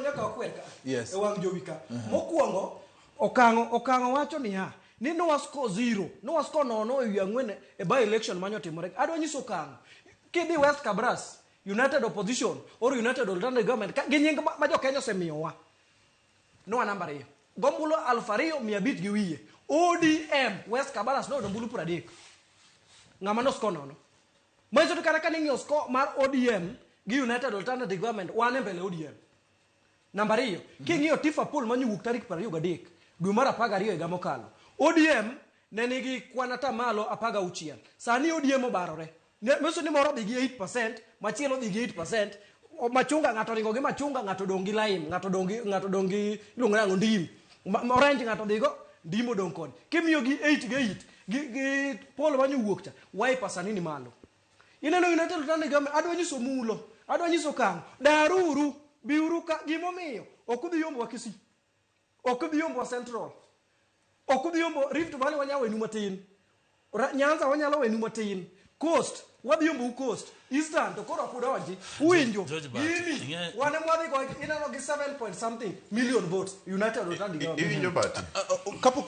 nyaka wakwer ka. Yes. E wang' jowi ka. Mokwongo, Okang'o Okang'o wacho niya, ni nowa score zero, nowa score nono e wi ang'wen e by election mane otimore. Adwa nyiso Okang'o, kidhi West Kabras, United Opposition or United Alternative Government, ka, gi nying ma, ma jo Kenya osemiyowa, nowa namba ariyo. Gombulu 2,500 gi wiye. ODM West Kabaras noyudo ombulu 30. Ng'ama no score nono. Manyiso ni kata ka ning'iyo score mar ODM gi United Alternative Government, wan e mbele ODM. Namba ariyo, king'iyo Tifa poll mane owuok tarik 23 dwe mar 12 higa mokalo, ODM ne nigi kwan atamalo 16. Sani ODM obarore. Manyiso ni moro odhi gi 8%, machielo odhi gi 8%. Machunga ng'ato oringo gi machunga, ng'ato odong' gi lime, ng'ato odong' gi ng'ato odong' gi iluongo nang'o ndim. Orange ng'ato odhigo, ndim odong' koni. Kimiyo gi 8 gi 8 gi poll mane owuok cha, Wiper sani ni malo. Ineno United Alternative Government, adwa nyiso Mulo, adwa nyiso Kang'o, daruru, biuru ka, gimomiyo ok udhi yombowa Kisii, ok udhi yombowa Central, ok udhi yombo Rift Valley wanyalo wenu matin, Nyanza wanyalo wenu matin, Coast wadhi yombou Coast, Eastern to koro ok udonji. Uwinjo? George Bat, Gini, wan ema wadhi go ineno gi 7 point something million votes United Alternative Government. Iwinjo Bati? Kapo